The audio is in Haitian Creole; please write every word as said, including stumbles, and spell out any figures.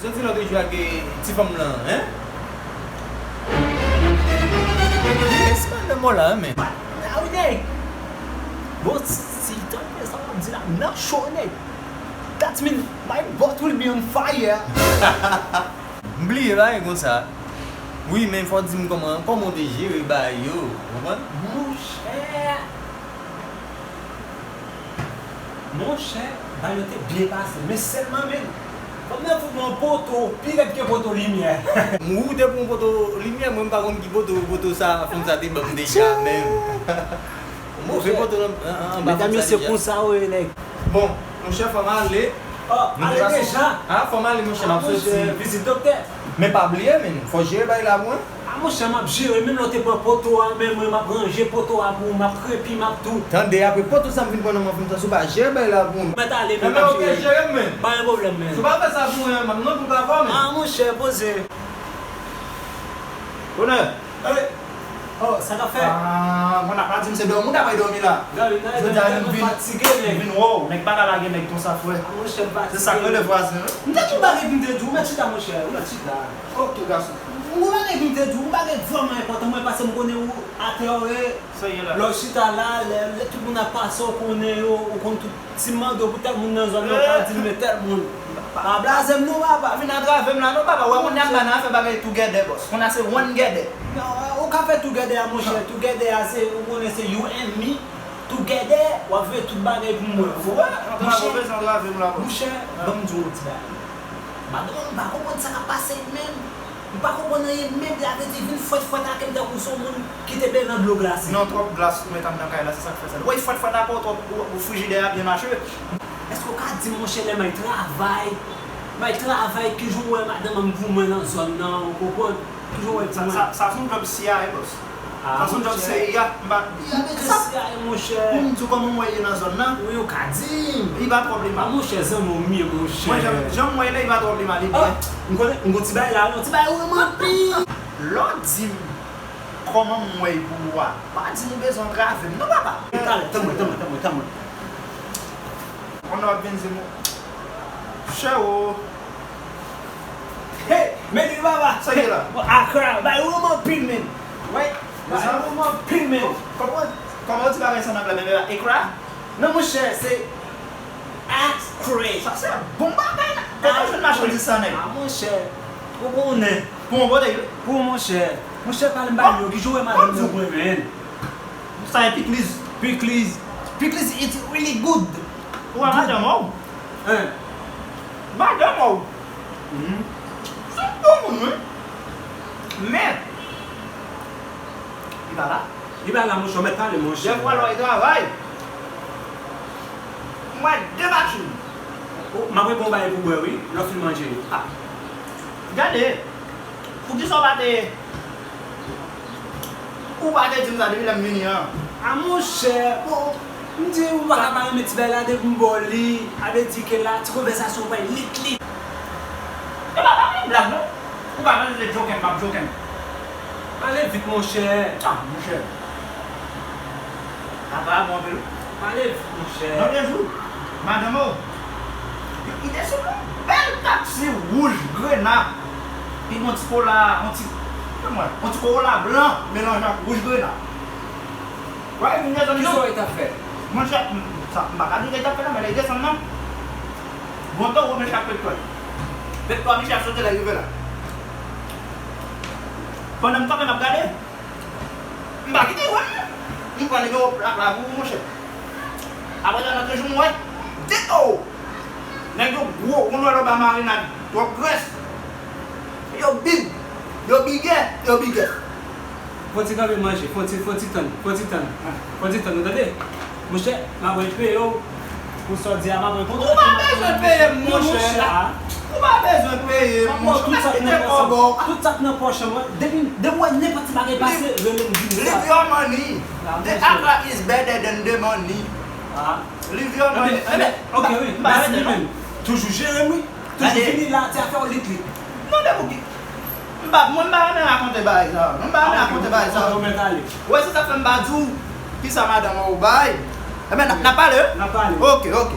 Soti lòt jou ak, eh, ti fanm lan, hein? Yes, madanm w la, men. Ah, wi, nèg. Bon, si tan fè sa w ap di la, m nan cho, nèg. That mean my butt will be on fire. M bliye bagay konsa. Wi, men fò w di m kòman, kòman w te jere bagay yo, w konprann? Monchè. Monchè, bagay yo te byen pase, men sèlman, men, fanm nan fout mwen yon poto pi rèd ke poto limyè. Ou te pran yon poto limyè, mwen m pa konn ki poto, poto sa, fanm sa te ban m deja, men. Move poto nan, an, an, anba fanm sa deja. Konsa w ye, nèg. Bon, monchè, fò m ale. Oh, ale deja? Ah, fò m ale, monchè, m ap soti. Vizit doktè. Men pa bliye, men, fò w jere bagay la pou mwen. Ah, monchè, m ap jere, menm lè w te pran poto a, men mwen, m ap ranje poto a pou ou, m ap krepi, m ap tou. Tande, apre poto sa m vin pran nan men w, fè m sa, si w pa jere bagay la pou mwen. Mèt ale, men m ap jere. Jere m, men. Pa gen pwoblèm, men. Si w pa fè sa pou mwen, m ap nan pou pa fò, men. Ah, monchè, poze. Bonè. Oh, sa k ap fèt? Ah, bon, pa di m se dòmi w ta pral dòmi la. Jodi a, nou vin, fatige, nèg. Vin wè w, nèg pa ka lage nèg konsa, frè. Ah, monchè, m fatige. Se sa k rele vwazen, wi. M te di w bagay pou m te di w, mèt chita, monchè, ou mèt chita. Ok, gason. Yon bagay pou m te di w, yon bagay vrèman enpòtan, mwen, paske m konnen ou atè w ye. Sa ye la? Lè w chita la, lè, lè tout moun ap pase, w konnen yo, ou konn tout. Si m mande w pou tèl moun nan zòn nan, w ka di m, men tèl moun. Pa blaze m non, papa. Pa vin antrave m la non, papa. Ou wè kounye a m pa nan afè bagay together, boss. Kounye a se one together. Non, ou ka fè together a, monchè. Together a, se, ou konnen se you and me. Together, w ap veye tout bagay pou mwen. Ou wè? Antrave, antrave m la, boss. Monchè, ban m di w yon ti bagay. Madanm, m pa konprann sa k ap pase menm. M pa konprann anyen menm, sa vle di vin fwèt fwèt ak m tankou se yon moun ki te benyen nan dlo glase. Non, twòp glas ou met anndan kay la, se sa k fè sa. Ou wè fwèt fwèt ak ou twòp, ou, ou frijidè a byen mache. Èske w ka di m, monchè, lè m al travay, m al travay, ki jan w wè madanm an pou mwen nan zòn nan, ou konprann? Ki jan w wè l pou mwen? Sa, sa, sa se yon djòb C I A, boss. Sa se yon djòb C I A, m pa. Sa, pou m di w kòman m wè l ye nan zòn nan. Wi, ou ka di m. Li pa twò pi mal. Ah, monchè, zanmi w m ye, monchè. Mwen, jan, jan m wè l la, li pa twò pi mal, li byen. M konnen, m gon ti bagay la, yon ti bagay ou renmen anpil. Lè w di m kòman m wè l pou ou a, pa di m ou bezwen antrave m non, papa. Talè, tann mwen, tann mwen, tann mwen, tann mwen. Konnen w ap vin di m, chè o. Hey, men li papa. Sa ki la? Akra, bay ou anpil men. Wi, bay ou anpil men. Kòman, kòman w di bagay sa nan blan men, men Ekra? Non, monchè, se Akre. Sa se bon bagay la. Kote w jwenn machandiz sa, nèg? Ah, monchè, ou konnen. Pou yon bòdèy, wi. Pou monchè. Monchè, pale m bagay yo, ki jan w wè madanm nan mwen, men? Sa e pikliz. Pikliz. Pikliz, it's really good. Ou wè madanm ou? Hein? Madanm ou? Mhm. Se yon bon moun, wi. Men, li pa la. Li pa la, monchè, ou mèt pale, monchè. Dèfwa lè w al travay, m wè de machin. O, m ap reponn bagay pou bwè, wi, lè w fin manje. Ah. Gade, poukisa w pa te Ou pa te di m sa depi lè m vini an. A monchè, bon, m di ou pa ka pa renmen ti bagay la depi m ba w li, a vle di ke la, ti konvèsasyon pral lit lit. E pa, pa gen blag non. Ou pa panse se joking m ap joking. Pale vit, monchè. A, monchè. Apa bon anpil. Pale vit, monchè. Lòt jou, madanm ou, li te sou yon bèl taksi wouj grena. Li gon ti kola, yon ti, yon ti kola blan melanje ak wouj grena. Wè, vin desann nan. Kisa w t ap fè? Monchè, m, sa, m pa ka di sa l t ap fè la, men lè l desann nan, gon towo men chak pètwèl. Pètwèl Michel sote lè l rive la. Pandan m kanpe m ap gade, m pa kite wè l non. M pran nimewo plak la pou ou, monchè. Apre sa, nan de jou, m wè de towo. Nèg yo gwo, ou wè lòt ba marinad, twòp grès. Yo big, yo bigè, yo bigè. Fò ti kanpe manje, fò ti, fò ti tann, fò ti tann, fò ti tann, ou tande? Monchè, m ap peye w pou sa w di a, m ap peye w. Ou pa bezwen peye m, monchè. Ou pa bezwen peye m, monchè. Ou mèt kite kòb ou. Tout sa k nan pòch mwen, depi, depi w wè nenpòt ti bagay pase, rele m, di m sa. Leave your money. The Accra is better than the money. Leave your money. Ebyen, ok, wi. Mèsi, men toujou jere m, wi. Toujou vini la, ti afè w lit lit. Non, de pou ki? M pa, mwen m pa renmen rakonte bagay sa yo. Mwen m pa renmen rakonte bagay sa yo. Ou mèt ale. Wè, se sa k fè m pa di w kisa madanm ou bay. Ebyen, n a, n a pale, wi? N a pale. Ok, ok.